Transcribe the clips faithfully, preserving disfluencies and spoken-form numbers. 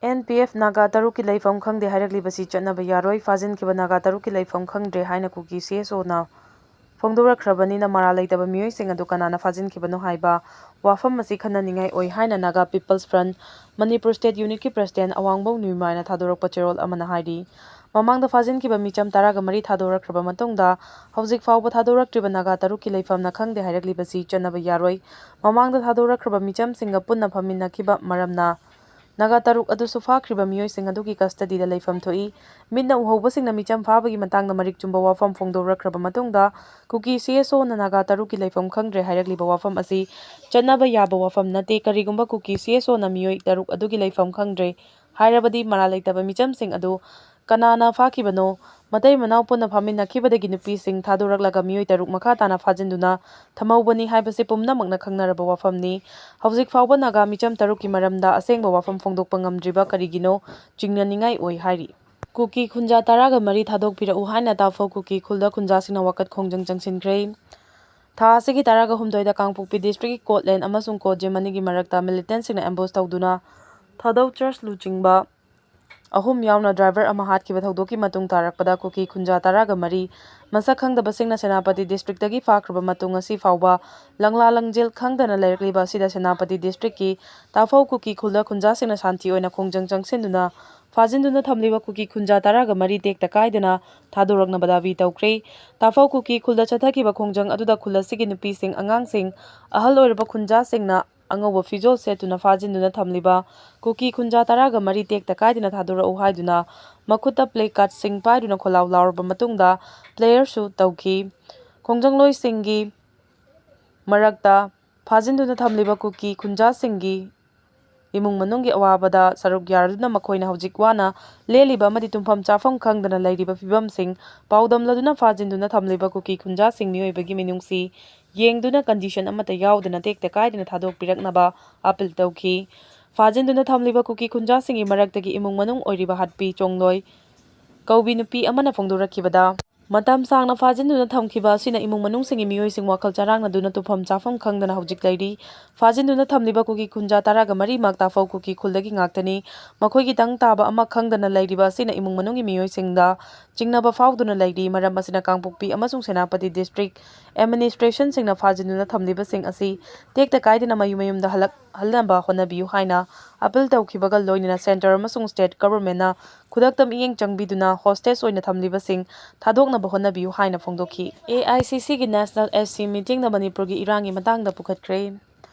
N P F Naga ꯇꯔꯨꯛꯀꯤ ꯂꯩꯐꯝ ꯈꯪꯗꯦ ꯍꯥꯏꯔꯛꯂꯤꯕꯁꯤ ꯆꯠꯅꯕ ꯌꯥꯔꯣꯏ꯫ ꯐꯥꯖꯤꯟꯈꯤꯕ ꯅꯥꯒꯥ ꯇꯔꯨꯛꯀꯤ ꯂꯩꯐꯝ ꯈꯪꯗ꯭ꯔꯦ ꯍꯥꯏꯅ ꯀꯨꯀꯤ ꯁꯤ ꯑꯦꯁ ꯑꯣꯅ ꯐꯣꯡꯗꯣꯔꯛꯈ꯭ꯔꯕꯅꯤꯅ ꯃꯔꯥꯜ ꯂꯩꯇꯕ ꯃꯤꯑꯣꯏꯁꯤꯡ ꯑꯗꯨ ꯀꯅꯥꯅ ꯐꯥꯖꯤꯟꯈꯤꯕꯅꯣ ꯍꯥꯏꯕ ꯋꯥꯐꯝ ꯑꯁꯤ ꯈꯟꯅꯅꯤꯡꯉꯥꯏ ꯑꯣꯏ ꯍꯥꯏꯅ Naga peoples front Manipur state ꯌꯨꯅꯤꯠꯀꯤ ꯄ꯭ꯔꯁꯤꯗꯦꯟꯠ ꯑꯋꯥꯡꯕꯧ ꯅ꯭ꯌꯨꯃꯥꯏꯅ ꯊꯥꯗꯣꯔꯛꯄ ꯆꯦꯔꯣꯜ ꯑꯃꯅ ꯍꯥꯏꯔꯤ꯫ ꯃꯃꯥꯡꯗ ꯐꯥꯖꯤꯟꯈꯤꯕ ꯃꯤꯆꯝ ꯇꯔꯥꯒ ꯃꯔꯤ ꯊꯥꯗꯣꯔꯛꯈ꯭ꯔꯕ ꯃꯇꯨꯡꯗ ꯍꯧꯖꯤꯛ ꯐꯥꯎꯕ ꯊꯥꯗꯣꯔꯛꯇ꯭ꯔꯤꯕ ꯅꯥꯒꯥ ꯇꯔꯨꯛꯀꯤ ꯂꯩꯐꯝꯅ ꯈꯪꯗꯦ ꯍꯥꯏꯔꯛꯂꯤꯕꯁꯤ ꯆꯠꯅꯕ ꯌꯥꯔꯣꯏ꯫ ꯃꯃꯥꯡꯗ ꯊꯥꯗꯣꯔꯛꯈ꯭ꯔꯕ ꯃꯤꯆꯝꯁꯤꯡꯒ ꯄꯨꯟꯅ ꯐꯝꯃꯤꯟꯅꯈꯤꯕ ꯃꯔꯝꯅ ꯅꯥꯒꯥ ꯇꯔꯨꯛ ꯑꯗꯨꯁꯨ ꯐꯥꯈ꯭ꯔꯤꯕ ꯃꯤꯑꯣꯏꯁꯤꯡ ꯑꯗꯨꯒꯤ ꯀꯁꯇꯗꯤꯗ ꯂꯩꯐꯝ ꯊꯣꯛꯏ꯫ ꯃꯤꯠꯅ ꯎꯍꯧꯕꯁꯤꯡꯅ ꯃꯤꯆꯝ ꯐꯥꯕꯒꯤ ꯃꯇꯥꯡꯗ ꯃꯔꯤꯛ ꯆꯨꯝꯕ ꯋꯥꯐꯝ ꯐꯣꯡꯗꯣꯔꯛꯈ꯭ꯔꯕ ꯃꯇꯨꯡꯗ ꯀꯨꯀꯤ ꯁꯤ ꯑꯦꯁ ꯑꯣꯅ ꯅꯥꯒꯥ ꯇꯔꯨꯛꯀꯤ ꯂꯩꯐꯝ ꯈꯪꯗ꯭ꯔꯦ ꯍꯥꯏꯔꯛꯂꯤꯕ ꯋꯥꯐꯝ ꯑꯁꯤ ꯆꯠꯅꯕ ꯌꯥꯕ ꯋꯥꯐꯝ ꯅꯠꯇꯦ꯫ ꯀꯔꯤꯒꯨꯝꯕ ꯀꯨꯀꯤ ꯁꯤ ꯑꯦꯁ ꯑꯣꯅ ꯃꯤꯑꯣꯏ ꯇꯔꯨꯛ ꯑꯗꯨꯒꯤ ꯂꯩꯐꯝ ꯈꯪꯗ꯭ꯔꯦ ꯍꯥꯏꯔꯕꯗꯤ ꯃꯔꯥꯜ ꯂꯩꯇꯕ ꯃꯤꯆꯝꯁꯤꯡ ꯑꯗꯨ ꯀꯅꯥꯅ ꯐꯥꯈꯤꯕꯅꯣ? ꯃꯇꯩ ꯃꯅꯥꯎ ꯄꯨꯟꯅ ꯐꯥꯃꯤꯟꯅꯈꯤꯕꯗꯒꯤ ꯅꯨꯄꯤꯁꯤꯡ ꯊꯥꯗꯣꯔꯛꯂꯒ ꯃꯤꯑꯣꯏ ꯇꯔꯨꯛ ꯃꯈꯥ ꯇꯥꯅ ꯐꯥꯖꯤꯟꯗꯨꯅ ꯊꯝꯍꯧꯕꯅꯤ ꯍꯥꯏꯕꯁꯤ ꯄꯨꯝꯅꯃꯛꯅ ꯈꯪꯅꯔꯕ ꯋꯥꯐꯝꯅꯤ꯫ ꯍꯧꯖꯤꯛ ꯐꯥꯎꯕ ꯅꯥꯒꯥ ꯃꯤꯆꯝ ꯇꯔꯨꯛꯀꯤ ꯃꯔꯝꯗ ꯑꯁꯦꯡꯕ ꯋꯥꯐꯝ ꯐꯣꯡꯗꯣꯛꯄ ꯉꯝꯗ꯭ꯔꯤꯕ ꯀꯔꯤꯒꯤꯅꯣ ꯆꯤꯡꯅꯅꯤꯡꯉꯥꯏ ꯑꯣꯏ ꯍꯥꯏꯔꯤ꯫ ꯀꯨꯀꯤ ꯈꯨꯟꯖꯥ ꯇꯔꯥꯒ ꯃꯔꯤ ꯊꯥꯗꯣꯛꯄꯤꯔꯛꯎ ꯍꯥꯏꯅ ꯇꯥꯐꯧ ꯀꯨꯀꯤ ꯈꯨꯜꯗ ꯈꯨꯟꯖꯥꯁꯤꯡꯅ ꯋꯥꯀꯠ ꯈꯣꯡꯖꯪ ꯆꯪꯁꯤꯟꯈ꯭ꯔꯦ꯫ ꯊꯥ ꯑꯁꯤꯒꯤ ꯇꯔꯥꯒ ꯍꯨꯝꯗꯣꯏꯗ ꯀꯥꯡꯄꯣꯛꯄꯤ ꯗꯤꯁꯇ꯭ꯔꯤꯛꯀꯤ ꯀꯣꯠꯂꯦꯟ ꯑꯃꯁꯨꯡ ꯀꯣꯠꯖꯦ ꯃꯅꯤꯒꯤ ꯃꯔꯛꯇ ꯃꯤꯂꯤꯇꯦꯟꯁꯤꯡꯅ ꯑꯦꯝꯕꯨꯁ ꯇꯧꯗꯨꯅ ꯊꯥꯗꯧ ꯆꯔꯆ ꯂꯨꯆꯤꯡꯕ ꯑꯍꯨꯝ ꯌꯥꯎꯅ ꯗ꯭ꯔꯥꯏꯚꯔ ꯑꯃ ꯍꯥꯠꯈꯤꯕ ꯊꯧꯗꯣꯛꯀꯤ ꯃꯇꯨꯡ ꯇꯥꯔꯛꯄꯗ ꯀꯨꯀꯤ ꯈꯨꯟꯖꯥ ꯇꯔꯥꯒ ꯃꯔꯤ ꯃꯁꯛ ꯈꯪꯗꯕꯁꯤꯡꯅ ꯁꯦꯅꯥꯄꯇꯤ ꯗꯤꯁꯇ꯭ꯔꯤꯛꯇꯒꯤ ꯐꯥꯈ꯭ꯔꯕ ꯃꯇꯨꯡ ꯉꯁꯤ ꯐꯥꯎꯕ ꯂꯪꯂꯥ ꯂꯪꯖꯦꯜ ꯈꯪꯗꯅ ꯂꯩꯔꯛꯂꯤꯕ ꯑꯁꯤꯗ ꯁꯦꯅꯥꯄꯇꯤ ꯗꯤꯁꯇ꯭ꯔꯤꯛꯀꯤ ꯇꯥꯐꯧ ꯀꯨꯀꯤ ꯈꯨꯜꯗ ꯈꯨꯟꯖꯥꯁꯤꯡꯅ ꯁꯥꯟꯇꯤ ꯑꯣꯏꯅ ꯈꯣꯡꯖꯪ ꯆꯪꯁꯤꯟꯗꯨꯅ ꯐꯥꯖꯤꯟꯗꯨꯅ ꯊꯝꯂꯤꯕ ꯀꯨꯀꯤ ꯈꯨꯟꯖꯥ ꯇꯔꯥꯒ ꯃꯔꯤ ꯇꯦꯛꯇ ꯀꯥꯏꯗꯅ ꯊꯥꯗꯣꯔꯛꯅꯕ ꯗꯥꯕꯤ ꯇꯧꯈ꯭ꯔꯦ꯫ ꯇꯥꯐꯧ ꯀꯨꯀꯤ ꯈꯨꯜꯗ ꯆꯠꯊꯈꯤꯕ ꯈꯣꯡꯖꯪ ꯑꯗꯨꯗ ꯈꯨꯜ ꯑꯁꯤꯒꯤ ꯅꯨꯄꯤꯁꯤꯡ, ꯑꯉꯥꯡꯁꯤꯡ, ꯑꯍꯜ ꯑꯣꯏꯔꯕ ꯈꯨꯟꯖꯥꯁꯤꯡꯅ ꯑꯉꯧꯕ ꯐꯤꯖꯣꯜ ꯁꯦꯠꯇꯨꯅ ꯐꯥꯖꯤꯟꯗꯨꯅ ꯊꯝꯂꯤꯕ ꯀꯨꯀꯤ ꯈꯨꯟꯖꯥ ꯇꯔꯥꯒ ꯃꯔꯤ ꯇꯦꯛꯇ ꯀꯥꯏꯗꯅ ꯊꯥꯗꯣꯔꯛꯎ ꯍꯥꯏꯗꯨꯅ ꯃꯈꯨꯠꯇ ꯄ꯭ꯂꯦ ꯀꯥꯔꯗꯁꯤꯡ ꯄꯥꯏꯗꯨꯅ ꯈꯣꯜꯂꯥꯎ ꯂꯥꯎꯔꯕ ꯃꯇꯨꯡꯗ ꯄ꯭ꯔꯦꯌꯔꯁꯨ ꯇꯧꯈꯤ꯫ ꯈꯣꯡꯖꯪꯂꯣꯏꯁꯤꯡꯒꯤ ꯃꯔꯛꯇ ꯐꯥꯖꯤꯟꯗꯨꯅ ꯊꯝꯂꯤꯕ ꯀꯨꯀꯤ ꯈꯨꯟꯖꯥꯁꯤꯡꯒꯤ ꯏꯃꯨꯡ ꯃꯅꯨꯡꯒꯤ ꯑꯋꯥꯕꯗ ꯁꯔꯨꯛ ꯌꯥꯔꯗꯨꯅ ꯃꯈꯣꯏꯅ ꯍꯧꯖꯤꯛ ꯋꯥꯅ ꯂꯦꯜꯂꯤꯕ ꯑꯃꯗꯤ ꯇꯨꯝꯐꯝ ꯆꯥꯐꯝ ꯈꯪꯗꯅ ꯂꯩꯔꯤꯕ ꯐꯤꯕꯝꯁꯤꯡ ꯄꯥꯎꯗꯝꯂꯗꯨꯅ ꯐꯥꯖꯤꯟꯗꯨꯅ ꯊꯝꯂꯤꯕ ꯀꯨꯀꯤ ꯈꯨꯟꯖꯥꯁꯤꯡ ꯃꯤꯑꯣꯏꯕꯒꯤ ꯃꯤꯅꯨꯡꯁꯤ ꯌꯦꯡꯗꯨꯅ ꯀꯟꯗꯤꯁꯟ ꯑꯃꯠꯇ ꯌꯥꯎꯗꯅ ꯇꯦꯛꯇ ꯀꯥꯏꯗꯅ ꯊꯥꯗꯣꯛꯄꯤꯔꯛꯅꯕ ꯑꯥꯄꯤꯜ ꯇꯧꯈꯤ꯫ ꯐꯥꯖꯤꯟꯗꯨꯅ ꯊꯝꯂꯤꯕ ꯀꯨꯀꯤ ꯈꯨꯟꯖꯥꯁꯤꯡꯒꯤ ꯃꯔꯛꯇꯒꯤ ꯏꯃꯨꯡ ꯃꯅꯨꯡ ꯑꯣꯏꯔꯤꯕ ꯍꯠꯄꯤ ꯆꯣꯡꯂꯣꯏ ꯀꯧꯕꯤ ꯅꯨꯄꯤ ꯑꯃꯅ ꯐꯣꯡꯗꯣꯔꯛꯈꯤꯕꯗ, ꯃꯇꯝ ꯁꯥꯡꯅ ꯐꯥꯖꯤꯟꯗꯨꯅ ꯊꯝꯈꯤꯕ ꯑꯁꯤꯅ ꯏꯃꯨꯡ ꯃꯅꯨꯡꯁꯤꯡꯒꯤ ꯃꯤꯑꯣꯏꯁꯤꯡ ꯋꯥꯈꯜ ꯆꯔꯥꯡꯅꯗꯨꯅ ꯇꯨꯝꯐꯝ ꯆꯥꯐꯝ ꯈꯪꯗꯅ ꯍꯧꯖꯤꯛ ꯂꯩꯔꯤ꯫ ꯐꯥꯖꯤꯟꯗꯨꯅ ꯊꯝꯂꯤꯕ ꯀꯨꯀꯤ ꯈꯨꯟꯖꯥ ꯇꯔꯥꯒ ꯃꯔꯤꯃꯛ ꯇꯥꯐꯧ ꯀꯨꯀꯤ ꯈꯨꯜꯗꯒꯤ ꯉꯥꯛꯇꯅꯤ꯫ ꯃꯈꯣꯏꯒꯤ ꯇꯪ ꯇꯥꯕ ꯑꯃ ꯈꯪꯗꯅ ꯂꯩꯔꯤꯕ ꯑꯁꯤꯅ ꯏꯃꯨꯡ ꯃꯅꯨꯡꯒꯤ ꯃꯤꯑꯣꯏꯁꯤꯡꯗ ꯆꯤꯡꯅꯕ ꯐꯥꯎꯗꯨꯅ ꯂꯩꯔꯤ꯫ ꯃꯔꯝ ꯑꯁꯤꯅ ꯀꯥꯡꯄꯣꯛꯄꯤ ꯑꯃꯁꯨꯡ ꯁꯦꯅꯥꯄꯇꯤ district administrationꯁꯤꯡꯅ ꯐꯥꯖꯤꯟꯗꯨꯅ ꯊꯝꯂꯤꯕꯁꯤꯡ ꯑꯁꯤ ꯇꯦꯛꯇ ꯀꯥꯏꯗꯅ ꯃꯌꯨꯝ ꯃꯌꯨꯝꯗ ꯍꯜꯂꯛꯍꯟꯅꯕ ꯍꯣꯠꯅꯕꯤꯌꯨ ꯍꯥꯏꯅ appeal ꯇꯧꯈꯤꯕꯒ ꯂꯣꯏꯅꯅ centre ꯑꯃꯁꯨꯡ state governmentꯅ ꯈꯨꯗꯛꯇ ꯃꯤꯠꯌꯦꯡ ꯆꯪꯕꯤꯗꯨꯅ hostage ꯑꯣꯏꯅ ꯊꯝꯂꯤꯕꯁꯤꯡ ꯊꯥꯗꯣꯛꯅꯕ ꯍꯣꯠꯅꯕꯤꯌꯨ ꯍꯥꯏꯅ ꯐꯣꯡꯗꯣꯛꯈꯤ꯫ AICCꯒꯤ National SC meetingꯅ ꯃꯅꯤꯄꯨꯔꯒꯤ ꯏꯔꯥꯡꯒꯤ ꯃꯇꯥꯡꯗ ꯄꯨꯈꯠꯈ꯭ꯔꯦ꯫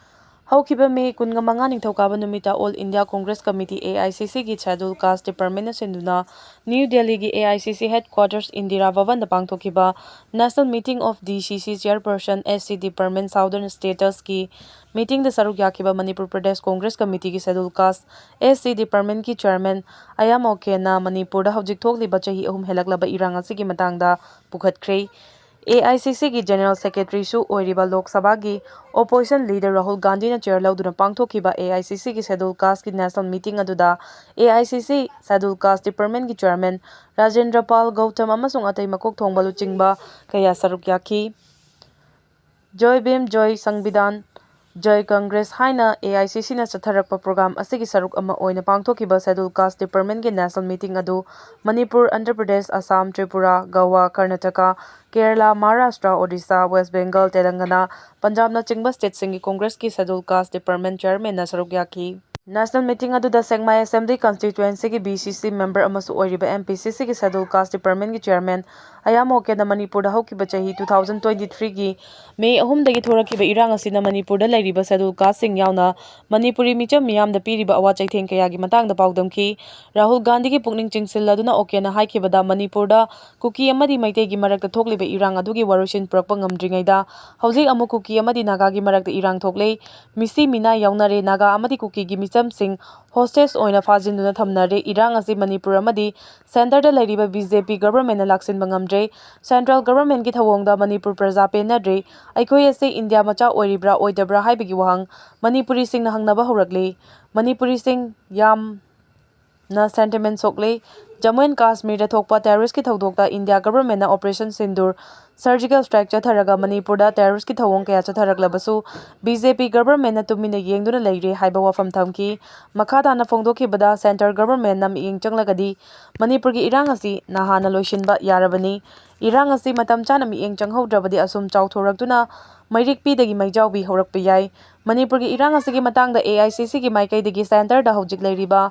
ꯍꯧꯈꯤꯕ May ꯀꯨꯟꯃꯉꯥ ꯅꯤꯡꯊꯧꯀꯥꯕ ꯅꯨꯃꯤꯠꯇ All India Congress Committee, AICCꯒꯤ Schedule Caste Departmentꯅ ꯁꯤꯟꯗꯨꯅ New Delhiꯒꯤ AICC headquarters Indira Bhavanꯗ ꯄꯥꯡꯊꯣꯛꯈꯤꯕ National Meeting of DCC Chairperson SC Department Southern Statusꯀꯤ meetingꯗ ꯁꯔꯨꯛ ꯌꯥꯈꯤꯕ Manipur Pradesh Congress Committeeꯒꯤ Schedule Caste SC Departmentꯀꯤ chairman ꯑꯌꯥꯝ ꯑꯣꯀꯦꯅ ꯃꯅꯤꯄꯨꯔꯗ ꯍꯧꯖꯤꯛ ꯊꯣꯛꯂꯤꯕ ꯆꯍꯤ ꯑꯍꯨꯝ ꯍꯦꯜꯂꯛꯂꯕ ꯏꯔꯥꯡ ꯑꯁꯤꯒꯤ ꯃꯇꯥꯡꯗ ꯄꯨꯈꯠꯈ꯭ꯔꯦ꯫ AICCꯒꯤ General Secretaryꯁꯨ ꯑꯣꯏꯔꯤꯕ ꯂꯣꯛ ꯁꯚꯥꯒꯤ opposition leader ꯔꯥꯍꯨꯜ ꯒꯥꯟꯙꯤꯅ chair ꯂꯧꯗꯨꯅ ꯄꯥꯡꯊꯣꯛꯈꯤꯕ AICCꯒꯤ Schedule Casteꯀꯤ National Meeting ꯑꯗꯨꯗ AICC Schedule Caste Departmentꯀꯤ chairman Rajendra ꯄꯥꯜ ꯒꯧꯇꯝ ꯑꯃꯁꯨꯡ ꯑꯇꯩ ꯃꯀꯣꯛ ꯊꯣꯡꯕ ꯂꯨꯆꯤꯡꯕ ꯀꯌꯥ ꯁꯔꯨꯛ ꯌꯥꯈꯤ꯫ ꯖꯣꯏ ꯚꯤꯝ, ꯖꯣꯏ ꯁꯪꯕꯤꯙꯥꯟ, ꯖꯣꯏ ꯀꯪꯒ꯭ꯔꯦꯁ ꯍꯥꯏꯅ AICCꯅ ꯆꯠꯊꯔꯛꯄ program ꯑꯁꯤꯒꯤ ꯁꯔꯨꯛ ꯑꯃ ꯑꯣꯏꯅ ꯄꯥꯡꯊꯣꯛꯈꯤꯕ Schedule Caste Departmentꯀꯤ National Meeting ꯑꯗꯨ ꯃꯅꯤꯄꯨꯔ, ꯑꯟꯙ꯭ꯔ ꯄ꯭ꯔꯗꯦꯁ, ꯑꯁꯥꯝ, ꯇ꯭ꯔꯤꯄꯨꯔꯥ, ꯒꯋꯥ, ꯀꯔꯅꯥꯇꯀꯥ, ꯀꯦꯔꯂꯥ, ꯃꯍꯥꯔꯥꯁꯇ꯭ꯔ, ꯑꯣꯗꯤꯁꯥ, ꯋꯦꯁ ꯕꯦꯡꯒꯜ, ꯇꯦꯂꯪꯒꯅꯥ, ꯄꯟꯖꯥꯕꯅꯆꯤꯡꯕ stateꯁꯤꯡꯒꯤ Congressꯀꯤ Schedule Caste Department chairmanꯅ ꯁꯔꯨꯛ ꯌꯥꯈꯤ꯫ National Meeting ꯑꯗꯨꯗ ꯁꯦꯛꯃꯥꯏ Assembly Constituencyꯒꯤ BCC member ꯑꯃꯁꯨ ꯑꯣꯏꯔꯤꯕ MPCCꯒꯤ Schedule Caste Departmentꯀꯤ chairman ꯑꯌꯥꯝ ꯑꯣꯀꯦꯅ ꯃꯅꯤꯄꯨꯔꯗ ꯍꯧꯈꯤꯕ ꯆꯍꯤ two thousand twenty threeꯒꯤ May ꯑꯍꯨꯝꯗꯒꯤ ꯊꯣꯔꯛꯈꯤꯕ ꯏꯔꯥꯡ ꯑꯁꯤꯅ ꯃꯅꯤꯄꯨꯔꯗ ꯂꯩꯔꯤꯕ Schedule Casteꯁꯤꯡ ꯌꯥꯎꯅ ꯃꯅꯤꯄꯨꯔꯤ ꯃꯤꯆꯝ ꯃꯤꯌꯥꯝꯗ ꯄꯤꯔꯤꯕ ꯑꯋꯥ ꯆꯩꯊꯦꯡ ꯀꯌꯥꯒꯤ ꯃꯇꯥꯡꯗ ꯄꯥꯎꯗꯝꯈꯤ꯫ ꯔꯥꯍꯨꯜ ꯒꯥꯟꯙꯤꯒꯤ ꯄꯨꯛꯅꯤꯡ ꯆꯤꯡꯁꯤꯜꯂꯗꯨꯅ ꯑꯣꯀꯦꯅ ꯍꯥꯏꯈꯤꯕꯗ, ꯃꯅꯤꯄꯨꯔꯗ ꯀꯨꯀꯤ ꯑꯃꯗꯤ ꯃꯩꯇꯩꯒꯤ ꯃꯔꯛꯇ ꯊꯣꯛꯂꯤꯕ ꯏꯔꯥꯡ ꯑꯗꯨꯒꯤ ꯋꯥꯔꯣꯏꯁꯤꯟ ꯄꯨꯔꯛꯄ ꯉꯝꯗ꯭ꯔꯤꯉꯩꯗ ꯍꯧꯖꯤꯛ ꯑꯃꯨꯛ ꯀꯨꯀꯤ ꯑꯃꯗꯤ ꯅꯥꯒꯥꯒꯤ ꯃꯔꯛꯇ ꯏꯔꯥꯡ ꯊꯣꯛꯂꯦ꯫ ꯃꯤꯁꯤ ꯃꯤꯅꯥ ꯌꯥꯎꯅꯔꯦ꯫ ꯅꯥꯒꯥ ꯑꯃꯗꯤ ꯀꯨꯀꯤꯒꯤ ꯃꯤꯆꯝꯁꯤꯡ hostage ꯑꯣꯏꯅ ꯐꯥꯖꯤꯟꯗꯨꯅ ꯊꯝꯅꯔꯦ꯫ ꯏꯔꯥꯡ ꯑꯁꯤ ꯃꯅꯤꯄꯨꯔ ꯑꯃꯗꯤ centreꯗ ꯂꯩꯔꯤꯕ BJP governmentꯅ ꯂꯥꯛꯁꯤꯟꯕ ꯉꯝꯗ꯭ꯔꯦ꯫ Central governmentꯀꯤ ꯊꯧꯑꯣꯡꯗ ꯃꯅꯤꯄꯨꯔ ꯄ꯭ꯔꯖꯥ ꯄꯦꯟꯅꯗ꯭ꯔꯦ꯫ ꯑꯩꯈꯣꯏ ꯑꯁꯤ ꯏꯟꯗꯤꯌꯥ ꯃꯆꯥ ꯑꯣꯏꯔꯤꯕ꯭ꯔꯥ ꯑꯣꯏꯗꯕ꯭ꯔꯥ ꯍꯥꯏꯕꯒꯤ ꯋꯥꯍꯪ ꯃꯅꯤꯄꯨꯔꯤꯁꯤꯡꯅ ꯍꯪꯅꯕ ꯍꯧꯔꯛꯂꯤ꯫ ꯃꯅꯤꯄꯨꯔꯤꯁꯤꯡ ꯌꯥꯝ ꯅ sentiment ꯁꯣꯛꯂꯤ꯫ ꯖꯝꯃꯨ ꯑꯦꯟ ꯀꯥꯁꯃꯤꯔꯗ ꯊꯣꯛꯄ terroristꯀꯤ ꯊꯧꯗꯣꯛꯇ ꯏꯟꯗꯤꯌꯥ governmentꯅ Operation Sindoor surgical strike ꯆꯠꯊꯔꯒ ꯃꯅꯤꯄꯨꯔꯗ terroristꯀꯤ ꯊꯧꯑꯣꯡ ꯀꯌꯥ ꯆꯠꯊꯔꯛꯂꯕꯁꯨ BJP governmentꯅ ꯇꯨꯃꯤꯟꯅ ꯌꯦꯡꯗꯨꯅ ꯂꯩꯔꯦ ꯍꯥꯏꯕ ꯋꯥꯐꯝ ꯊꯝꯈꯤ꯫ ꯃꯈꯥ ꯇꯥꯅ ꯐꯣꯡꯗꯣꯛꯈꯤꯕꯗ centre governmentꯅ ꯃꯤꯠꯌꯦꯡ ꯆꯪꯂꯒꯗꯤ ꯃꯅꯤꯄꯨꯔꯒꯤ ꯏꯔꯥꯡ ꯑꯁꯤ ꯅꯍꯥꯟꯅ ꯂꯣꯏꯁꯤꯟꯕ ꯌꯥꯔꯕꯅꯤ꯫ ꯏꯔꯥꯡ ꯑꯁꯤ ꯃꯇꯝ ꯆꯥꯅ ꯃꯤꯠꯌꯦꯡ ꯆꯪꯍꯧꯗ꯭ꯔꯕꯗꯤ ꯑꯁꯨꯝ ꯆꯥꯎꯊꯣꯔꯛꯇꯨꯅ ꯃꯩꯔꯤꯛꯄꯤꯗꯒꯤ ꯃꯩꯖꯥꯎꯕꯤ ꯍꯧꯔꯛꯄ ꯌꯥꯏ꯫ ꯃꯅꯤꯄꯨꯔꯒꯤ ꯏꯔꯥꯡ ꯑꯁꯤꯒꯤ ꯃꯇꯥꯡꯗ AICCꯒꯤ ꯃꯥꯏꯀꯩꯗꯒꯤ centreꯗ ꯍꯧꯖꯤꯛ ꯂꯩꯔꯤꯕ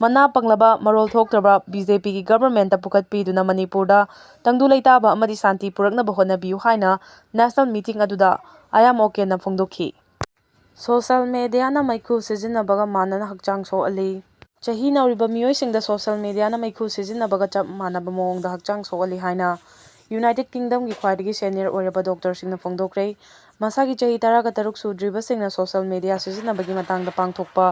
ꯃꯅꯥ ꯄꯪꯂꯕ ꯃꯔꯣꯜ ꯊꯣꯛꯇ꯭ꯔꯕ BJPꯒꯤ governmentꯇ ꯄꯨꯈꯠꯄꯤꯗꯨꯅ ꯃꯅꯤꯄꯨꯔꯗ ꯇꯪꯗꯨ ꯂꯩꯇꯥꯕ ꯑꯃꯗꯤ ꯁꯥꯟꯇꯤ ꯄꯨꯔꯛꯅꯕ ꯍꯣꯠꯅꯕꯤꯌꯨ ꯍꯥꯏꯅ national meeting ꯑꯗꯨꯗ ꯑꯌꯥꯝ ꯑꯣꯀꯦꯟꯅ ꯐꯣꯡꯗꯣꯛꯈꯤ꯫ Social mediaꯅ ꯃꯩꯈꯨ ꯁꯤꯖꯤꯟꯅꯕꯒ ꯃꯥꯟꯅꯅ ꯍꯛꯆꯥꯡ ꯁꯣꯛꯍꯜꯂꯤ꯫ ꯆꯍꯤ ꯅꯧꯔꯤꯕ ꯃꯤꯑꯣꯏꯁꯤꯡꯗ social mediaꯅ ꯃꯩꯈꯨ ꯁꯤꯖꯤꯟꯅꯕꯒ ꯆꯞ ꯃꯥꯟꯅꯕ ꯃꯑꯣꯡꯗ ꯍꯛꯆꯥꯡ ꯁꯣꯛꯍꯜꯂꯤ ꯍꯥꯏꯅ United Kingdomꯒꯤ ꯈ꯭ꯋꯥꯏꯗꯒꯤ senior ꯑꯣꯏꯔꯕ doctorꯁꯤꯡꯅ ꯐꯣꯡꯗꯣꯛꯈ꯭ꯔꯦ꯫ ꯃꯁꯥꯒꯤ ꯆꯍꯤ ꯇꯔꯥꯒ ꯇꯔꯨꯛ ꯁꯨꯗ꯭ꯔꯤꯕꯁꯤꯡꯅ social media ꯁꯤꯖꯤꯟꯅꯕꯒꯤ ꯃꯇꯥꯡꯗ ꯄꯥꯡꯊꯣꯛꯄ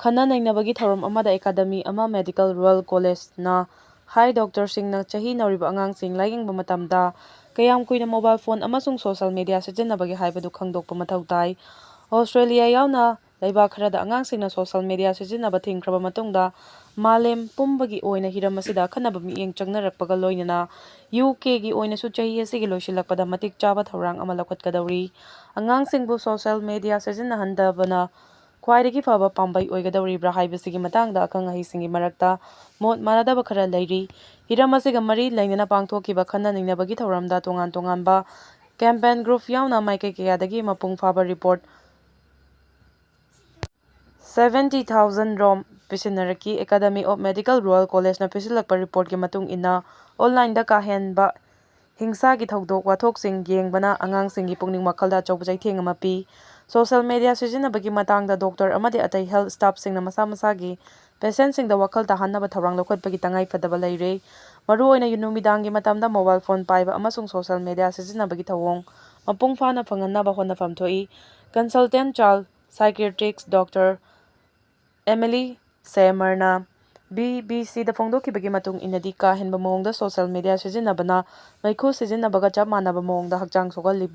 ꯈꯟꯅ ꯅꯩꯅꯕꯒꯤ ꯊꯧꯔꯝ ꯑꯃꯗ academy ꯑꯃ Medical Royal Collegeꯅ ꯍꯥꯏ, doctorꯁꯤꯡꯅ ꯆꯍꯤ ꯅꯧꯔꯤꯕ ꯑꯉꯥꯡꯁꯤꯡ ꯂꯥꯌꯦꯡꯕ ꯃꯇꯝꯗ ꯀꯌꯥꯝ ꯀꯨꯏꯅ mobile phone ꯑꯃꯁꯨꯡ social media ꯁꯤꯖꯤꯟꯅꯕꯒꯦ ꯍꯥꯏꯕꯗꯨ ꯈꯪꯗꯣꯛꯄ ꯃꯊꯧ ꯇꯥꯏ꯫ Australia ꯌꯥꯎꯅ ꯂꯩꯕꯥꯛ ꯈꯔꯗ ꯑꯉꯥꯡꯁꯤꯡꯅ social media ꯁꯤꯖꯤꯟꯅꯕ ꯊꯤꯡꯈ꯭ꯔꯕ ꯃꯇꯨꯡꯗ, ꯃꯥꯂꯦꯝ ꯄꯨꯝꯕꯒꯤ ꯑꯣꯏꯅ ꯍꯤꯔꯝ ꯑꯁꯤꯗ ꯑꯈꯟꯅꯕ ꯃꯤꯠꯌꯦꯡ ꯆꯪꯅꯔꯛꯄꯒ ꯂꯣꯏꯅꯅ UKꯒꯤ ꯑꯣꯏꯅꯁꯨ ꯆꯍꯤ ꯑꯁꯤꯒꯤ ꯂꯣꯏꯁꯤꯜꯂꯛꯄꯗ ꯃꯇꯤꯛ ꯆꯥꯕ ꯊꯧꯔꯥꯡ ꯑꯃ ꯂꯧꯈꯠꯀꯗꯧꯔꯤ꯫ ꯑꯉꯥꯡꯁꯤꯡꯕꯨ social media ꯁꯤꯖꯤꯟꯅꯍꯟꯗꯕꯅ ꯈ꯭ꯋꯥꯏꯗꯒꯤ ꯐꯕ ꯄꯥꯝꯕꯩ ꯑꯣꯏꯒꯗꯧꯔꯤꯕ꯭ꯔꯥ ꯍꯥꯏꯕꯁꯤꯒꯤ ꯃꯇꯥꯡꯗ ꯑꯈꯪ ꯑꯍꯩꯁꯤꯡꯒꯤ ꯃꯔꯛꯇ ꯃꯣꯠ ꯃꯥꯟꯅꯗꯕ ꯈꯔ ꯂꯩꯔꯤ꯫ ꯍꯤꯔꯝ ꯑꯁꯤꯒ ꯃꯔꯤ ꯂꯩꯅꯅ ꯄꯥꯡꯊꯣꯛꯈꯤꯕ ꯈꯟꯅ ꯅꯩꯅꯕꯒꯤ ꯊꯧꯔꯝꯗ ꯇꯣꯉꯥꯟ ꯇꯣꯉꯥꯟꯕ campaign group ꯌꯥꯎꯅ ꯃꯥꯏꯀꯩ ꯀꯌꯥꯗꯒꯤ ꯃꯄꯨꯡ ꯐꯥꯕ report seventy thousand ꯔꯣꯝ ꯄꯤꯁꯤꯟꯅꯔꯛꯈꯤ꯫ Academy of Medical Royal Collegeꯅ ꯄꯤꯁꯤꯜꯂꯛꯄ reportꯀꯤ ꯃꯇꯨꯡ ꯏꯟꯅ, onlineꯗ ꯀꯥ ꯍꯦꯟꯕ ꯍꯤꯡꯁꯥꯒꯤ ꯊꯧꯗꯣꯛ ꯋꯥꯊꯣꯛꯁꯤꯡ ꯌꯦꯡꯕꯅ ꯑꯉꯥꯡꯁꯤꯡꯒꯤ ꯄꯨꯛꯅꯤꯡ ꯋꯥꯈꯜꯗ ꯑꯆꯧꯕ ꯆꯩꯊꯦꯡ ꯑꯃ ꯄꯤ꯫ Social media ꯁꯤꯖꯤꯟꯅꯕꯒꯤ ꯃꯇꯥꯡꯗ doctor ꯑꯃꯗꯤ ꯑꯇꯩ health staffꯁꯤꯡꯅ ꯃꯁꯥ ꯃꯁꯥꯒꯤ patientꯁꯤꯡꯗ ꯋꯥꯈꯜ ꯇꯥꯍꯟꯅꯕ ꯊꯧꯔꯥꯡ ꯂꯧꯈꯠꯄꯒꯤ ꯇꯉꯥꯏ ꯐꯗꯕ ꯂꯩꯔꯦ꯫ ꯃꯔꯨꯑꯣꯏꯅ ꯅꯨꯃꯤꯗꯥꯡꯒꯤ ꯃꯇꯝꯗ mobile phone ꯄꯥꯏꯕ ꯑꯃꯁꯨꯡ social media ꯁꯤꯖꯤꯟꯅꯕꯒꯤ ꯊꯧꯑꯣꯡ ꯃꯄꯨꯡ ꯐꯥꯅ ꯐꯪꯍꯟꯅꯕ ꯍꯣꯠꯅꯐꯝ ꯊꯣꯛꯏ꯫ Consultant child psychiatrist doctor Emily Seymourꯅ BBCꯗ ꯐꯣꯡꯗꯣꯛꯈꯤꯕꯒꯤ ꯃꯇꯨꯡ ꯏꯟꯅꯗꯤ, ꯀꯥ ꯍꯦꯟꯕ ꯃꯑꯣꯡꯗ social media ꯁꯤꯖꯤꯟꯅꯕꯅ ꯃꯩꯈꯨ ꯁꯤꯖꯤꯟꯅꯕꯒ ꯆꯞ ꯃꯥꯟꯅꯕ ꯃꯑꯣꯡꯗ ꯍꯛꯆꯥꯡ ꯁꯣꯛꯍꯜꯂꯤ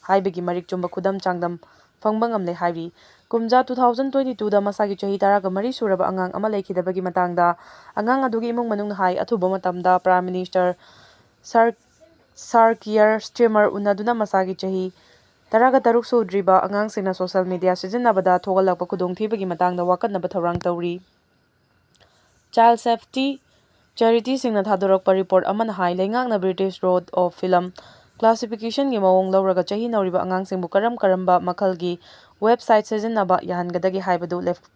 ꯍꯥꯏꯕꯒꯤ ꯃꯔꯤꯛ ꯆꯨꯝꯕ ꯈꯨꯗꯝ ꯆꯥꯡꯗꯝ ꯐꯪꯕ ꯉꯝꯂꯦ ꯍꯥꯏꯔꯤ꯫ ꯀꯨꯝꯖꯥ two thousand twenty twoꯗ ꯃꯁꯥꯒꯤ ꯆꯍꯤ ꯇꯔꯥꯒ ꯃꯔꯤ ꯁꯨꯔꯕ ꯑꯉꯥꯡ ꯑꯃ ꯂꯩꯈꯤꯗꯕꯒꯤ ꯃꯇꯥꯡꯗ ꯑꯉꯥꯡ ꯑꯗꯨꯒꯤ ꯏꯃꯨꯡ ꯃꯅꯨꯡꯅ ꯍꯥꯏ, ꯑꯊꯨꯕ ꯃꯇꯝꯗ Prime Minister Sir, Sir Keir Starmer ꯎꯅꯗꯨꯅ ꯃꯁꯥꯒꯤ ꯆꯍꯤ ꯇꯔꯥꯒ ꯇꯔꯨꯛ ꯁꯨꯗ꯭ꯔꯤꯕ ꯑꯉꯥꯡꯁꯤꯡꯅ social media ꯁꯤꯖꯤꯟꯅꯕꯗ ꯊꯣꯛꯍꯜꯂꯛꯄ ꯈꯨꯗꯣꯡꯊꯤꯕꯒꯤ ꯃꯇꯥꯡꯗ ꯋꯥꯀꯠꯅꯕ ꯊꯧꯔꯥꯡ ꯇꯧꯔꯤ꯫ Child Safety Charityꯁꯤꯡꯅ ꯊꯥꯗꯣꯔꯛꯄ report ꯑꯃꯅ ꯍꯥꯏ, ꯂꯩꯉꯥꯛꯅ British Road of Film classificationꯒꯤ ꯃꯑꯣꯡ ꯂꯧꯔꯒ ꯆꯍꯤ ꯅꯧꯔꯤꯕ ꯑꯉꯥꯡꯁꯤꯡꯕꯨ ꯀꯔꯝ ꯀꯔꯝꯕ ꯃꯈꯜꯒꯤ website ꯁꯤꯖꯤꯟꯅꯕ ꯌꯥꯍꯟꯒꯗꯒꯦ ꯍꯥꯏꯕꯗꯨ ꯂꯦꯞ-,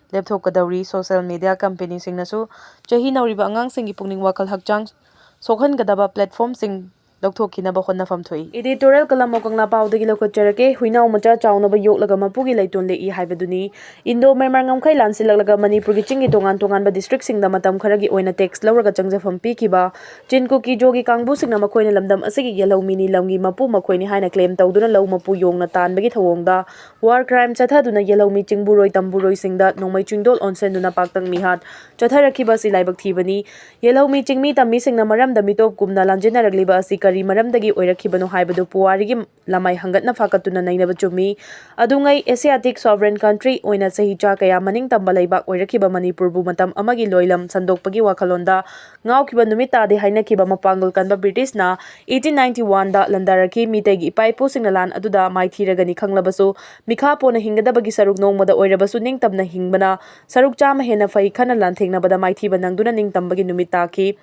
ꯂꯦꯞꯊꯣꯛꯀꯗꯧꯔꯤ꯫ Social media companyꯁꯤꯡꯅꯁꯨ ꯆꯍꯤ ꯅꯧꯔꯤꯕ ꯑꯉꯥꯡꯁꯤꯡꯒꯤ ꯄꯨꯛꯅꯤꯡ ꯋꯥꯈꯜ ꯍꯛꯆꯥꯡ ꯁꯣꯛꯍꯟꯒꯗꯕ platformꯁꯤꯡ ꯂꯧꯊꯣꯛꯈꯤꯅꯕ ꯍꯣꯠꯅꯐꯝ ꯊꯣꯛꯏ꯫ Editorial ꯀꯂꯝ ꯀꯪꯂꯥ ꯄꯥꯎꯗꯒꯤ ꯂꯧꯈꯠꯆꯔꯛꯀꯦ꯫ ꯍꯨꯏꯅꯥꯎ ꯃꯆꯥ ꯆꯥꯎꯅꯕ ꯌꯣꯛꯂꯒ ꯃꯄꯨꯒꯤ ꯂꯩꯇꯣꯟ ꯂꯦꯛꯏ ꯍꯥꯏꯕꯗꯨꯅꯤ꯫ Indo-Myanmar ꯉꯝꯈꯩ ꯂꯥꯟꯁꯤꯜꯂꯛꯂꯒ ꯃꯅꯤꯄꯨꯔꯒꯤ ꯆꯤꯡꯒꯤ ꯇꯣꯉꯥꯟ ꯇꯣꯉꯥꯟꯕ districtꯁꯤꯡꯗ ꯃꯇꯝ ꯈꯔꯒꯤ ꯑꯣꯏꯅ tax ꯂꯧꯔꯒ ꯆꯪꯖꯐꯝ ꯄꯤꯈꯤꯕ ꯆꯤꯟ ꯀꯨꯀꯤ ꯖꯣꯒꯤ ꯀꯥꯡꯕꯨꯁꯤꯡꯅ ꯃꯈꯣꯏꯅ ꯂꯝꯗꯝ ꯑꯁꯤꯒꯤ ꯌꯦꯜꯍꯧꯃꯤꯅꯤ, ꯂꯝꯒꯤ ꯃꯄꯨ ꯃꯈꯣꯏꯅꯤ ꯍꯥꯏꯅ claim ꯇꯧꯗꯨꯅ ꯂꯧ ꯃꯄꯨ ꯌꯣꯡꯅ ꯇꯥꯟꯕꯒꯤ ꯊꯧꯑꯣꯡꯗ war crime ꯆꯠꯊꯗꯨꯅ ꯌꯦꯜꯍꯧꯃꯤ ꯆꯤꯡꯕꯨꯔꯣꯏ ꯇꯝꯕꯨꯔꯣꯏꯁꯤꯡꯗ ꯅꯣꯡꯃꯩ ꯆꯤꯡꯗꯣꯜ ꯑꯣꯟꯁꯤꯟꯗꯨꯅ ꯄꯥꯛꯇꯪ ꯃꯤꯍꯥꯠ ꯆꯠꯊꯔꯛꯈꯤꯕ ꯑꯁꯤ ꯂꯥꯏꯕꯛ ꯊꯤꯕꯅꯤ꯫ ꯌꯦꯜꯍꯧꯃꯤ ꯆꯤꯡꯃꯤ ꯇꯝꯃꯤꯁꯤꯡꯅ ꯃꯔꯝꯗ ꯃꯤꯇꯣꯞ ꯀꯨꯝꯅ ꯂꯥꯟꯖꯦꯟꯅꯔꯛꯂꯤꯕ ꯑꯁꯤ ꯀꯔꯤ ꯃꯔꯝꯗꯒꯤ ꯑꯣꯏꯔꯛꯈꯤꯕꯅꯣ ꯍꯥꯏꯕꯗꯨ ꯄꯨꯋꯥꯔꯤꯒꯤ ꯂꯃꯥꯏ ꯍꯪꯒꯠꯅ ꯐꯥꯀꯠꯇꯨꯅ ꯅꯩꯅꯕ ꯆꯨꯝꯃꯤ꯫ ꯑꯗꯨꯉꯩ Asiatic sovereign country ꯑꯣꯏꯅ ꯆꯍꯤ ꯆꯥ ꯀꯌꯥ ꯃꯅꯤꯡ ꯇꯝꯕ ꯂꯩꯕꯥꯛ ꯑꯣꯏꯔꯛꯈꯤꯕ ꯃꯅꯤꯄꯨꯔꯕꯨ ꯃꯇꯝ ꯑꯃꯒꯤ ꯂꯣꯏꯂꯝ ꯁꯟꯗꯣꯛꯄꯒꯤ ꯋꯥꯈꯜꯂꯣꯟꯗ ꯉꯥꯎꯈꯤꯕ ꯅꯨꯃꯤꯠ ꯇꯥꯗꯦ ꯍꯥꯏꯅꯈꯤꯕ ꯃꯄꯥꯡꯒꯜ ꯀꯟꯕ Britishꯅ eighteen ninety oneꯗ ꯂꯥꯟꯗꯥꯔꯛꯈꯤ꯫ ꯃꯤꯇꯩꯒꯤ ꯏꯄꯥ ꯏꯄꯨꯁꯤꯡꯅ ꯂꯥꯟ ꯑꯗꯨꯗ ꯃꯥꯏꯊꯤꯔꯒꯅꯤ ꯈꯪꯂꯕꯁꯨ, ꯃꯤꯈꯥ ꯄꯣꯟꯅ ꯍꯤꯡꯒꯗꯕꯒꯤ ꯁꯔꯨꯛ ꯅꯣꯡꯃꯗ ꯑꯣꯏꯔꯕꯁꯨ ꯅꯤꯡꯇꯝꯅ ꯍꯤꯡꯕꯅ ꯁꯔꯨꯛ ꯆꯥꯝꯃ ꯍꯦꯟꯅ ꯐꯩ꯫ ꯈꯟꯅ ꯂꯥꯟꯊꯦꯡꯅꯕꯗ ꯃꯥꯏꯊꯤꯕ ꯅꯪꯗꯨꯅ ꯅꯤꯡꯇꯝꯕꯒꯤ ꯅꯨꯃꯤꯠ ꯇꯥꯈꯤ꯫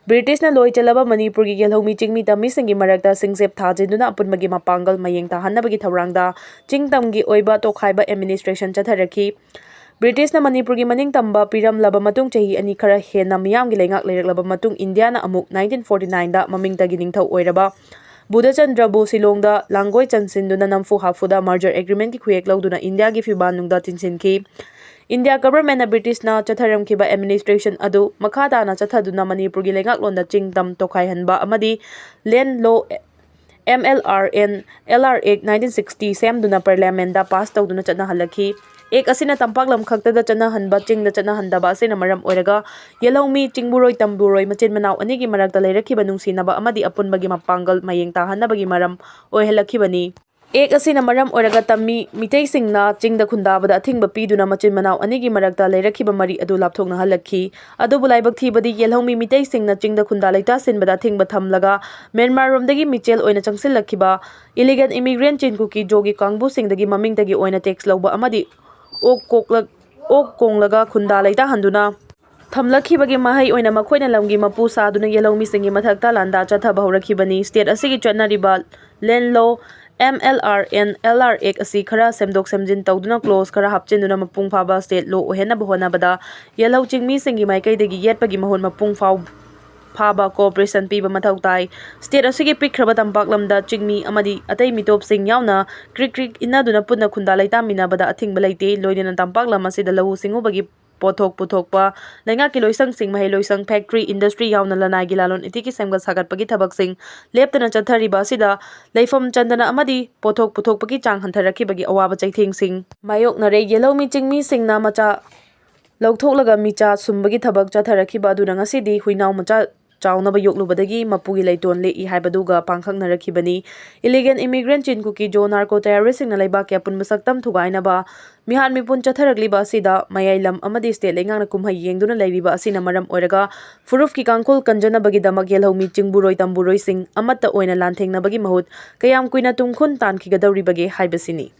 Britishꯅ ꯂꯣꯏ ꯆꯜꯂꯕ ꯃꯅꯤꯄꯨꯔꯒꯤ ꯌꯦꯜꯍꯧꯃꯤ ꯆꯤꯡꯃꯤ ꯇꯝꯃꯤꯁꯤꯡꯒꯤ ꯃꯔꯛꯇ ꯁꯤꯡꯆꯦꯞ ꯊꯥꯖꯤꯟꯗꯨꯅ ꯑꯄꯨꯟꯕꯒꯤ ꯃꯄꯥꯡꯒꯜ ꯃꯌꯦꯡ ꯇꯥꯍꯟꯅꯕꯒꯤ ꯊꯧꯔꯥꯡꯗ ꯆꯤꯡ ꯇꯝꯒꯤ ꯑꯣꯏꯕ ꯇꯣꯈꯥꯏꯕ administration ꯆꯠꯊꯔꯛꯈꯤ꯫ Britishꯅ ꯃꯅꯤꯄꯨꯔꯒꯤ ꯃꯅꯤꯡ ꯇꯝꯕ ꯄꯤꯔꯝꯂꯕ ꯃꯇꯨꯡ ꯆꯍꯤ ꯑꯅꯤ ꯈꯔ ꯍꯦꯟꯅ ꯃꯤꯌꯥꯝꯒꯤ ꯂꯩꯉꯥꯛ ꯂꯩꯔꯛꯂꯕ ꯃꯇꯨꯡ ꯏꯟꯗꯤꯌꯥꯅ ꯑꯃꯨꯛ nineteen forty nineꯗ ꯃꯃꯤꯡꯇꯒꯤ ꯅꯤꯡꯊꯧ ꯑꯣꯏꯔꯕ ꯕꯨꯙꯆꯟꯗ꯭ꯔꯕꯨ ꯁꯤꯂꯣꯡꯗ ꯂꯥꯡꯒꯣꯏ ꯆꯟꯁꯤꯟꯗꯨꯅ ꯅꯝꯐꯨ ꯍꯥꯐꯨꯗ merger agreementꯀꯤ ꯈꯨꯌꯦꯛ ꯂꯧꯗꯨꯅ ꯏꯟꯗꯤꯌꯥꯒꯤ ꯐꯤꯕꯥꯟꯅꯨꯡꯗ ꯆꯤꯟꯁꯤꯟꯈꯤ꯫ India governmentꯅ Britishꯅ ꯆꯠꯊꯔꯝꯈꯤꯕ administration ꯑꯗꯨ ꯃꯈꯥ ꯇꯥꯅ ꯆꯠꯊꯗꯨꯅ ꯃꯅꯤꯄꯨꯔꯒꯤ ꯂꯩꯉꯥꯛꯂꯣꯟꯗ ꯆꯤꯡ ꯇꯝ ꯇꯣꯈꯥꯏꯍꯟꯕ ꯑꯃꯗꯤ land law, M L R and L R Act nineteen sixty ꯁꯦꯝꯗꯨꯅ parliamentꯗ pass ꯇꯧꯗꯨꯅ ꯆꯠꯅꯍꯜꯂꯛꯈꯤ꯫ Act ꯑꯁꯤꯅ ꯇꯝꯄꯥꯛ ꯂꯝ ꯈꯛꯇꯗ ꯆꯠꯅꯍꯟꯕ, ꯆꯤꯡꯗ ꯆꯠꯅꯍꯟꯗꯕ ꯑꯁꯤꯅ ꯃꯔꯝ ꯑꯣꯏꯔꯒ ꯌꯦꯜꯍꯧꯃꯤ ꯆꯤꯡꯕꯨꯔꯣꯏ ꯇꯝꯕꯨꯔꯣꯏ ꯃꯆꯤꯟ ꯃꯅꯥꯎ ꯑꯅꯤꯒꯤ ꯃꯔꯛꯇ ꯂꯩꯔꯛꯈꯤꯕ ꯅꯨꯡꯁꯤꯅꯕ ꯑꯃꯗꯤ ꯑꯄꯨꯟꯕꯒꯤ ꯃꯄꯥꯡꯒꯜ ꯃꯌꯦꯡ ꯇꯥꯍꯟꯅꯕꯒꯤ ꯃꯔꯝ ꯑꯣꯏꯍꯜꯂꯛꯈꯤꯕꯅꯤ꯫ ꯑꯦꯛ ꯑꯁꯤꯅ ꯃꯔꯝ ꯑꯣꯏꯔꯒ ꯇꯝꯃꯤ ꯃꯤꯇꯩꯁꯤꯡꯅ ꯆꯤꯡꯗ ꯈꯨꯟꯗꯥꯕꯗ ꯑꯊꯤꯡꯕ ꯄꯤꯗꯨꯅ ꯃꯆꯤꯟ ꯃꯅꯥꯎ ꯑꯅꯤꯒꯤ ꯃꯔꯛꯇ ꯂꯩꯔꯛꯈꯤꯕ ꯃꯔꯤ ꯑꯗꯨ ꯂꯥꯞꯊꯣꯛꯅꯍꯜꯂꯛꯈꯤ꯫ ꯑꯗꯨꯕꯨ ꯂꯥꯏꯕꯛ ꯊꯤꯕꯗꯤ ꯌꯦꯜꯍꯧꯃꯤ ꯃꯤꯇꯩꯁꯤꯡꯅ ꯆꯤꯡꯗ ꯈꯨꯟꯗꯥ ꯂꯩꯇꯥꯁꯤꯟꯕꯗ ꯑꯊꯤꯡꯕ ꯊꯝꯂꯒ ꯃ꯭ꯌꯥꯟꯃꯥꯔꯔꯣꯝꯗꯒꯤ ꯃꯤꯆꯦꯜ ꯑꯣꯏꯅ ꯆꯪꯁꯤꯜꯂꯛꯈꯤꯕ illegal immigrant ꯆꯤꯟ ꯀꯨꯀꯤ ꯖꯣꯒꯤ ꯀꯥꯡꯕꯨꯁꯤꯡꯗꯒꯤ ꯃꯃꯤꯡꯗꯒꯤ ꯑꯣꯏꯅ tax ꯂꯧꯕ ꯑꯃꯗꯤ ꯑꯣꯛ ꯀꯣꯛꯂꯛ-, ꯑꯣꯛ ꯀꯣꯡꯂꯒ ꯈꯨꯟꯗꯥ ꯂꯩꯇꯥꯍꯟꯗꯨꯅ ꯊꯝꯂꯛꯈꯤꯕꯒꯤ ꯃꯍꯩ ꯑꯣꯏꯅ ꯃꯈꯣꯏꯅ ꯂꯝꯒꯤ ꯃꯄꯨ ꯁꯥꯗꯨꯅ ꯌꯦꯜꯍꯧꯃꯤꯁꯤꯡꯒꯤ ꯃꯊꯛꯇ ꯂꯥꯟꯗꯥ ꯆꯠꯊꯕ ꯍꯧꯔꯛꯈꯤꯕꯅꯤ꯫ State ꯑꯁꯤꯒꯤ ꯆꯠꯅꯔꯤꯕ land law, M L R and L R Act ꯑꯁꯤ ꯈꯔ ꯁꯦꯝꯗꯣꯛ ꯁꯦꯝꯖꯤꯟ ꯇꯧꯗꯨꯅ clause ꯈꯔ ꯍꯥꯞꯆꯤꯟꯗꯨꯅ ꯃꯄꯨꯡ ꯐꯥꯕ state law ꯑꯣꯏꯍꯟꯅꯕ ꯍꯣꯠꯅꯕꯗ ꯌꯦꯜꯍꯧ ꯆꯤꯡꯃꯤꯁꯤꯡꯒꯤ ꯃꯥꯏꯀꯩꯗꯒꯤ ꯌꯦꯠꯄꯒꯤ ꯃꯍꯨꯠ ꯃꯄꯨꯡ ꯐꯥꯎ-, ꯐꯥꯕ cooperation ꯄꯤꯕ ꯃꯊꯧ ꯇꯥꯏ꯫ State ꯑꯁꯤꯒꯤ ꯄꯤꯛꯈ꯭ꯔꯕ ꯇꯝꯄꯥꯛ ꯂꯝꯗ ꯆꯤꯡꯃꯤ ꯑꯃꯗꯤ ꯑꯇꯩ ꯃꯤꯇꯣꯞꯁꯤꯡ ꯌꯥꯎꯅ ꯀ꯭ꯔꯤꯛ ꯀ꯭ꯔꯤꯛ ꯏꯟꯅꯗꯨꯅ ꯄꯨꯟꯅ ꯈꯨꯟꯗꯥ ꯂꯩꯇꯥꯃꯤꯟꯅꯕꯗ ꯑꯊꯤꯡꯕ ꯂꯩꯇꯦ꯫ ꯂꯣꯏꯅꯅ ꯇꯝꯄꯥꯛ ꯂꯝ ꯑꯁꯤꯗ ꯂꯧꯎ ꯁꯤꯡꯎꯕꯒꯤ ꯄꯣꯠꯊꯣꯛ ꯄꯨꯊꯣꯛꯄ, ꯂꯩꯉꯥꯛꯀꯤ ꯂꯣꯏꯁꯪꯁꯤꯡ, ꯃꯍꯩ ꯂꯣꯏꯁꯪ, factory, industry ꯌꯥꯎꯅ ꯂꯅꯥꯏꯒꯤ ꯂꯂꯣꯟ ꯏꯇꯤꯛꯀꯤ ꯁꯦꯝꯒꯠ ꯁꯥꯒꯠꯄꯒꯤ ꯊꯕꯛꯁꯤꯡ ꯂꯦꯞꯇꯅ ꯆꯠꯊꯔꯤꯕ ꯑꯁꯤꯗ ꯂꯩꯐꯝ ꯆꯟꯗꯅ ꯑꯃꯗꯤ ꯄꯣꯠꯊꯣꯛ ꯄꯨꯊꯣꯛꯄꯒꯤ ꯆꯥꯡ ꯍꯟꯊꯔꯛꯈꯤꯕꯒꯤ ꯑꯋꯥꯕ ꯆꯩꯊꯦꯡꯁꯤꯡ ꯃꯥꯌꯣꯛꯅꯔꯦ꯫ ꯌꯦꯜꯍꯧꯃꯤ ꯆꯤꯡꯃꯤꯁꯤꯡꯅ ꯃꯆꯥ ꯂꯧꯊꯣꯛꯂꯒ ꯃꯤꯆꯥ ꯁꯨꯝꯕꯒꯤ ꯊꯕꯛ ꯆꯠꯊꯔꯛꯈꯤꯕ ꯑꯗꯨꯅ ꯉꯁꯤꯗꯤ ꯍꯨꯏꯅꯥꯎ ꯃꯆꯥ ꯆꯥꯎꯅꯕ ꯌꯣꯛꯂꯨꯕꯗꯒꯤ ꯃꯄꯨꯒꯤ ꯂꯩꯇꯣꯟ ꯂꯦꯛꯏ ꯍꯥꯏꯕꯗꯨꯒ ꯄꯥꯡꯈꯛꯅꯔꯛꯈꯤꯕꯅꯤ꯫ Illegal immigrant ꯆꯤꯟ ꯀꯨꯀꯤ ꯖꯣ narco terrorist ꯁꯤꯡꯅ ꯂꯩꯕꯥꯛꯀꯤ ꯑꯄꯨꯟꯕ ꯁꯛꯇꯝ ꯊꯨꯒꯥꯏꯅꯕ ꯃꯤꯍꯥꯠ ꯃꯤꯄꯨꯟ ꯆꯠꯊꯔꯛꯂꯤꯕ ꯑꯁꯤꯗ ꯃꯌꯥꯏ ꯂꯝ ꯑꯃꯗꯤ state ꯂꯩꯉꯥꯛꯅ ꯀꯨꯝꯍꯩ ꯌꯦꯡꯗꯨꯅ ꯂꯩꯔꯤꯕ ꯑꯁꯤꯅ ꯃꯔꯝ ꯑꯣꯏꯔꯒ ꯐꯨꯔꯨꯞꯀꯤ ꯀꯥꯡꯈꯨꯜ ꯀꯟꯖꯅꯕꯒꯤꯗꯃꯛ ꯌꯦꯜꯍꯧꯃꯤ ꯆꯤꯡꯕꯨꯔꯣꯏ ꯇꯝꯕꯨꯔꯣꯏꯁꯤꯡ ꯑꯃꯠꯇ ꯑꯣꯏꯅ ꯂꯥꯟꯊꯦꯡꯅꯕꯒꯤ ꯃꯍꯨꯠ ꯀꯌꯥꯝ ꯀꯨꯏꯅ ꯇꯨꯡꯈꯨꯟ ꯇꯥꯟꯈꯤꯒꯗꯧꯔꯤꯕꯒꯦ ꯍꯥꯏꯕꯁꯤꯅꯤ꯫